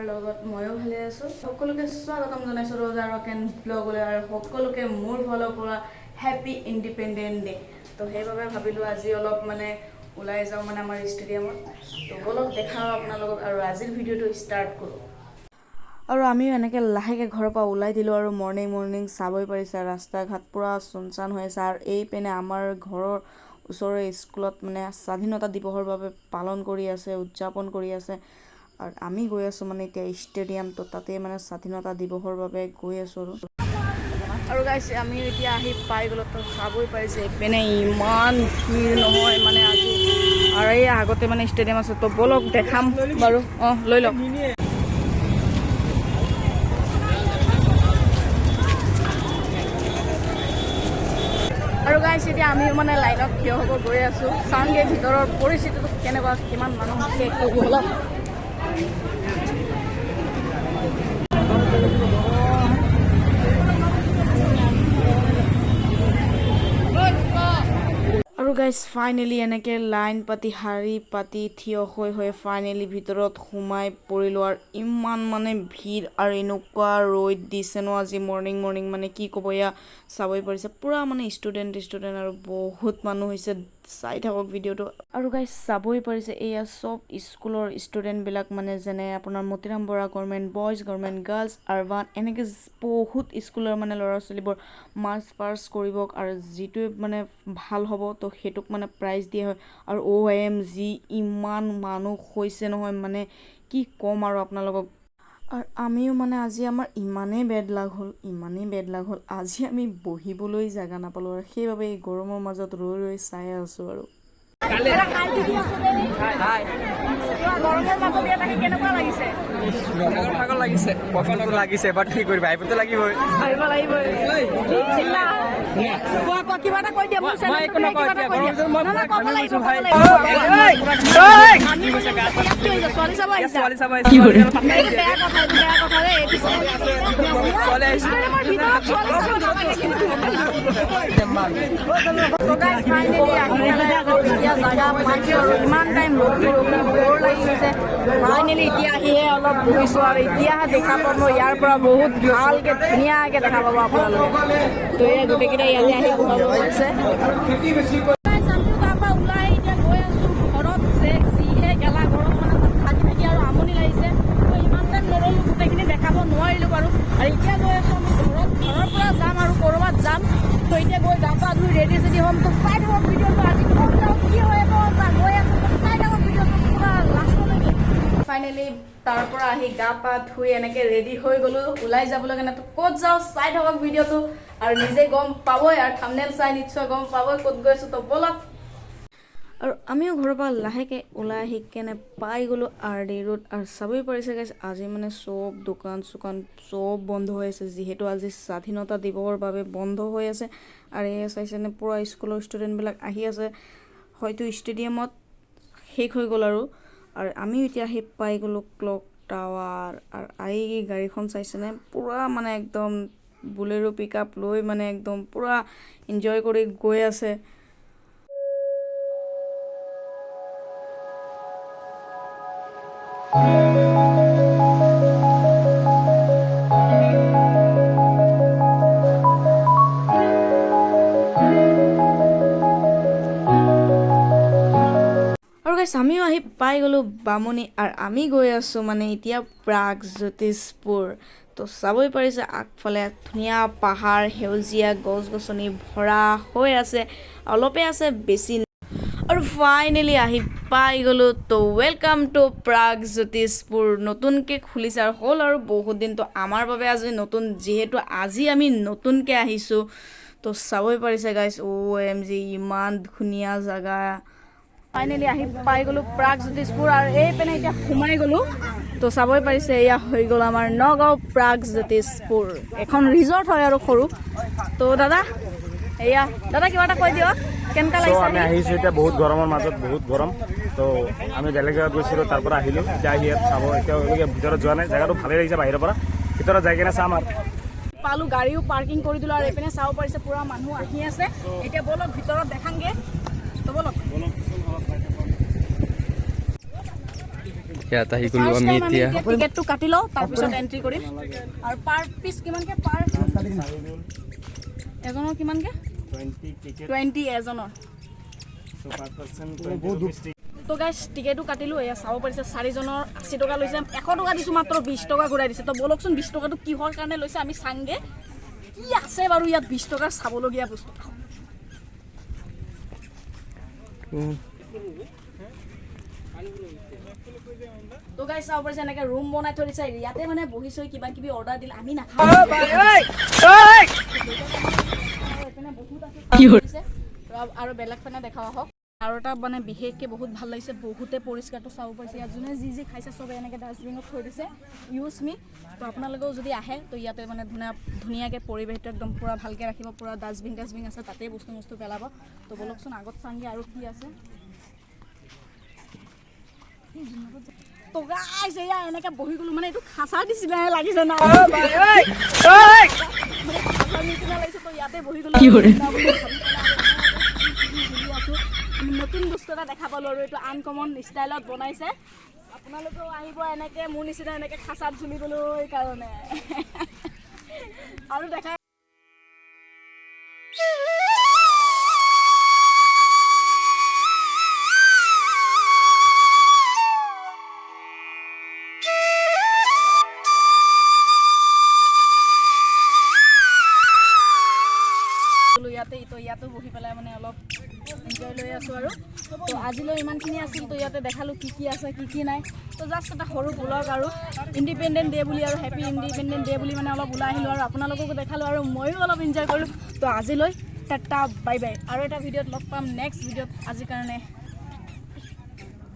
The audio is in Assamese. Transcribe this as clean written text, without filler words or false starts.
লগত ময়ো ভালে আছোঁ। সকলোকে স্বাগতম জনাইছোঁ ৰজা ৰক এণ্ড ব্লগলৈ আৰু সকলোকে মোৰ ফালৰ পৰা হেপী ইণ্ডিপেণ্ডেণ্ট ডে। তো সেইবাবে ভাবিলোঁ আজি অলপ মানে ওলাই যাওঁ মানে আমাৰ ষ্টেডিয়ামত। তো ব'লক, দেখাওঁ আপোনালোকক আৰু আজিৰ ভিডিঅ'টো ষ্টাৰ্ট কৰোঁ। আৰু আমিও এনেকৈ লাহেকৈ ঘৰৰ পৰা ওলাই দিলোঁ আৰু মৰ্ণিং মৰ্ণিং চাবই পাৰিছে, ৰাস্তা ঘাট পূৰা চুনচান হৈ আছে। আৰু এই পিনে আমাৰ ঘৰৰ ওচৰৰে স্কুলত মানে স্বাধীনতা দিৱসৰ বাবে পালন কৰি আছে, উদযাপন কৰি আছে। আৰু আমি গৈ আছোঁ মানে এতিয়া ষ্টেডিয়াম, তো তাতে মানে স্বাধীনতা দিৱসৰ বাবে গৈ আছোঁ। আৰু গাইছ, আমি এতিয়া আহি পাই গ'লোঁ। তো চাবই পাৰিছে, এইপিনে ইমান ভিৰ নহয় মানে আজি। আৰু এই আগতে মানে ষ্টেডিয়াম আছে, তো ব'লক দেখাম বাৰু। অঁ, লৈ লওক। আৰু গাইছ, এতিয়া আমি মানে লাইনত থিয় হ'ব গৈ আছোঁ। চাওঁগৈ ভিতৰৰ পৰিস্থিতিটো কেনেকুৱা, কিমান মানুহ আছে, ব'লক। আৰু গাইজ, ফাইনেলি এনেকৈ লাইন পাতি, শাৰী পাতি থিয় হৈ হৈ ফাইনেলি ভিতৰত সোমাই পৰিলোঁ। আৰু ইমান মানে ভিৰ আৰু এনেকুৱা ৰ'দ দিছে ন আজি মৰ্ণিং মৰ্ণিং, মানে কি ক'ব। এয়া চাবই পাৰিছে, পূৰা মানে ষ্টুডেণ্ট ষ্টুডেণ্ট আৰু বহুত মানুহ হৈছে। চাই থাকক ভিডিঅ'টো। আৰু গাইজ, চাবই পাৰিছে, এয়া চব স্কুলৰ ষ্টুডেণ্টবিলাক, মানে যেনে আপোনাৰ Motiram Bora government boys, government girls, urban, এনেকৈ বহুত স্কুলৰ মানে ল'ৰা ছোৱালীবোৰ মাৰ্চ পাষ্ট কৰিব আৰু যিটোৱে মানে ভাল হ'ব, তো সেইটোক মানে প্ৰাইজ দিয়া হয়। আৰু অ'এমজি, ইমান মানুহ হৈছে নহয়, মানে কি ক'ম আৰু আপোনালোকক। আৰু আমিও মানে আজি আমাৰ ইমানেই বেড লাক হ'ল, ইমানেই বেড লাক হ'ল, আজি আমি বহিবলৈ জেগা নাপালোঁ আৰু সেইবাবে এই গৰমৰ মাজত ৰৈ ৰৈ চাই আছোঁ। আৰু গৰমৰ মাজত ইয়াত আহি কেনেকুৱা লাগিছে? ভাগৰ লাগিছে, কষ্টটো লাগিছে, বাট কি কৰিবা, আহিবতো লাগিবই। আহিব লাগিব। কোৱা কোৱা, কিবা এটা কৈ দিয়া। মোৰ মই একো চেনেলটো নকওঁ। কিবা এটা এতিয়া কৈ দিয়া। গৰম দিনত মই না না, পুৰা ক'ব ঘামি লাগিব, গৈছো ক'ব ভাই। লাগিব। ঘামি গৈছো, ইয়াত কি হৈছে? ছোৱালী চাব আহিছা? ছোৱালী চাব আহিছো। এইটো বেয়া কথা, এইটো বেয়া কথা দেই। এইটো ছোৱালী আহিছে। ষ্টেডিয়ামৰ ভিতৰত ছোৱালী চাব নালাগে কিন্তু। তো guys, finally আহি পেলাই অলপ এতিয়া জাগা পাইছোঁ আৰু ইমান টাইম ৰখি ৰখি বৰ লাগি গৈছে। ফাইনেলি এতিয়া আহিহে অলপ বহিছোঁ আৰু এতিয়াহে দেখা পাব, ইয়াৰ পৰা বহুত ভালকে ধুনীয়াকে দেখা পাব আপোনালোকে। তো এই গোটেইকেইটা ইয়াতে আহি বহাব গৈছে। তাৰ পৰা ওলাই এতিয়া গৈ আছোঁ ঘৰত। যে যিহে গেলা গৰম, মানে তাত থাকি থাকি আৰু আমনি লাগিছে। তো ইমান টাইম নৰ'লো, গোটেইখিনি দেখাব নোৱাৰিলোঁ বাৰু। আৰু এতিয়া গৈ আছোঁ আমি ঘৰত, ঘৰৰ পৰা যাম আৰু ক'ৰবাত যাম। তো এতিয়া গৈ গা পা ধুই ৰেডি চেডি হ'ম। তো চাই থাকক ভিডিঅ'টো, আজি ক'ত যাওঁ, কি হৈ গৈ আছোঁ, তো চাই থাকক ভিডিঅ'টো পূৰা লাষ্টলৈকে। ফাইনেলি তাৰ পৰা আহি গা পা ধুই এনেকৈ ৰেডি হৈ গ'লো ওলাই যাবলৈ কাৰণে। তো ক'ত যাওঁ চাই থাকক ভিডিঅ'টো আৰু নিজে গম পাবই আৰু থামনেল চাই নিশ্চয় গম পাবই ক'ত গৈছোঁ। তো ব'লক। আৰু আমিও ঘৰৰ পৰা লাহেকৈ ওলাই আহি কেনে পাই গ'লোঁ আৰ ডি ৰোড। আৰু চাবই পাৰিছে গাইছ, আজি মানে চব দোকান চোকান চব বন্ধ হৈ আছে, যিহেতু আজি স্বাধীনতা দিৱসৰ বাবে বন্ধ হৈ আছে। আৰু এয়া চাইছেনে, পূৰা স্কুলৰ ষ্টুডেণ্টবিলাক আহি আছে, হয়তো ষ্টেডিয়ামত শেষ হৈ গ'ল। আৰু আমিও এতিয়া আহি পাই গ'লোঁ ক্লক টাৱাৰ। আৰু এই গাড়ীখন চাইছেনে, পূৰা মানে একদম বুলেৰো পিক আপ লৈ মানে একদম পূৰা এনজয় কৰি গৈ আছে। আৰু গাইছ, আমিও আহি পাই গ'লোঁ বামুণী আৰু আমি গৈ আছোঁ মানে এতিয়া প্ৰাগজ্যোতিষপুৰ। তো চাবই পাৰিছে, আগফালে ধুনীয়া পাহাৰ, সেউজীয়া গছ গছনি ভৰা হৈ আছে, অলপে আছে, বেছি। আৰু ফাইনেলি আহি পাই গ'লোঁ। তো welcome to Pragjyotishpur. নতুনকৈ খুলিছে আৰু হ'ল আৰু বহুত দিন, তো আমাৰ বাবে আজি নতুন, যিহেতু আজি আমি নতুনকৈ আহিছোঁ। তো চাবই পাৰিছে গাইছ, অ'এমজি, ইমান ধুনীয়া জেগা। ফাইনেলি আহি পাই গ'লোঁ প্ৰাগজ্যোতিষপুৰ আৰু এই পিনে এতিয়া সোমাই গ'লোঁ। তো চাবই পাৰিছে, এয়া হৈ গ'ল আমাৰ নগাঁও প্ৰাগজ্যোতিষপুৰ, এখন ৰিজৰ্ট হয় আৰু সৰু। তো দাদা, এয়া দাদা, কিবা এটা কৈ দিয়ক, কেনেকুৱা চ' লাগিছে? আমি আহিছোঁ এতিয়া বহুত গৰমৰ মাজত, বহুত গৰম। তো আমি বেলেগ জেগাত গৈছিলোঁ, তাৰ পৰা আহিলোঁ, এতিয়া আহি ইয়াত চাব। এতিয়ালৈকে ভিতৰত যোৱা নাই, জেগাটো ভালেই লাগিছে বাহিৰৰ পৰা, ভিতৰত যাই কিনে চাম আৰু। পালোঁ, গাড়ীও পাৰ্কিং কৰি দিলোঁ আৰু এইপিনে চাব পাৰিছে, পূৰা মানুহ আহি আছে। এতিয়া ব'লক, ভিতৰত দেখাংগে। তো ব'লক। ইয়াত আহি গ'লো ফাৰ্ষ্ট আমি টাইম আমি এতিয়া। এতিয়া টিকেটটো কাটি লওঁ, তাৰপিছত এণ্ট্ৰি কৰিম। আৰু পাৰ পিচ কিমানকে, পাৰ এজনৰ কিমানকে? 20 এজনৰ। তো গাইছ, টিকেটো কাটিলোঁ, এয়া চাব পাৰিছে। চাৰিজনৰ 80 টকা লৈছে। 100 টকা দিছোঁ, মাত্ৰ 20 টকা ঘূৰাই দিছে। তো ব'লকচোন, 20 টকাটো কিহৰ কাৰণে লৈছে আমি চাংগে। কি আছে বাৰু ইয়াত 20 টকাৰ চাবলগীয়া বস্তু? তো গাইছ, চাব পাৰিছে, এনেকে ৰুম বনাই থৈ দিছে। ইয়াতে মানে বহি চহি কিবা কিবি অৰ্ডাৰ দিলে আমি নাখাওঁ। এইপিনে বহুত আছে আৰু বেলেগ পিনে দেখাও আহক। আৰু এটা মানে বিশেষকৈ বহুত ভাল লাগিছে, বহুতে পৰিষ্কাৰটো চাব পাৰিছে। ইয়াত যোনে যি যি খাইছে চবে এনেকৈ ডাষ্টবিনত থৈ দিছে, ইউজ মি। তো আপোনালোকেও যদি আহে, তো ইয়াতে মানে ধুনীয়াকৈ পৰিৱেশটো একদম পূৰা ভালকৈ ৰাখিব। পূৰা ডাষ্টবিন ডাষ্টবিন আছে, তাতেই বস্তু বস্তু পেলাব। তো ব'লকচোন, আগত চাংগে আৰু কি আছে। তো গাইছ, এয়া এনেকৈ বহি গ'লো। মানে এইটো খাঁচা দিছিলে লাগিছে না, মানে খাঁচাৰ নিচিনা লাগিছে। তো ইয়াতে বহি গ'লো ঝুলি আছো। নতুন বস্তু এটা দেখা পালোঁ আৰু এইটো আনকমন ষ্টাইলত বনাইছে। আপোনালোকেও আহিব এনেকে মোৰ নিচিনা এনেকে খাঁচাত ঝুলিবলৈ কাৰণে আৰু দেখা গ'লো ইয়াতে। তো ইয়াতো বহি পেলাই মানে অলপ এনজয় লৈ আছোঁ আৰু। তো আজিলৈ ইমানখিনি আছিল। তো ইয়াতে দেখালোঁ কি কি আছে, কি কি নাই। তো জাষ্ট এটা সৰু ব্লগ আৰু ইণ্ডিপেণ্ডেণ্ট ডে বুলি আৰু হেপী ইণ্ডিপেণ্ডেণ্ট ডে বুলি মানে অলপ ওলাই আহিলোঁ আৰু আপোনালোককো দেখালোঁ আৰু ময়ো অলপ এনজয় কৰিলোঁ। তো আজিলৈ টাটা, বাই বাই। আৰু এটা ভিডিঅ'ত লগ পাম, নেক্সট ভিডিঅ'ত। আজিৰ কাৰণে